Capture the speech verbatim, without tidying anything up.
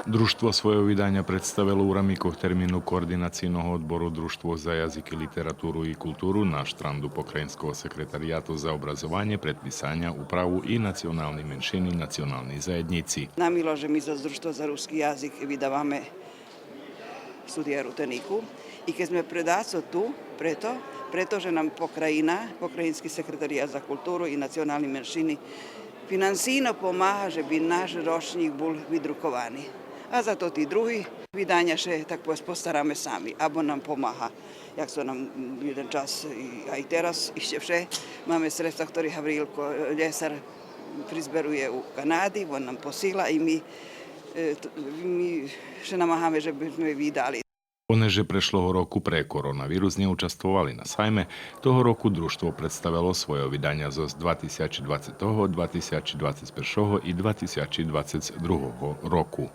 Дружтво свойо виданя представело у рамикох термину Координацийного одбору Дружтво за язик и литературу и културу на штранду Покраїнского секретарияту за образованє, предписаня, управу и национални меншини, национални заєднїци. Нам мило же ми зоз Дружтво за руски язик видаваме Студия Рутенику. И кед зме предацо ту, прето, прето же нам покраїна, Покраїнски секретарият за културу и национални меншини финансийно помага же би наш рочнїк бул видруковани. А за тоти други виданя ше так повесц постараме сами, або нам помага. Як цо нам єден час, и, а и тераз ище вше, маме средства, хтори Гавриїл Ко-, Лєсар призберує у Канади, вон нам посила и ми, е, т-, ми ше намагаме же би зме видали. Понеже прешлого року пре коронавирус нє участвовали на сайме, того року Дружтво представело свойо виданя зоз два тисячи двацетого, два тисячи двацец першого и два тисячи двацец другого року.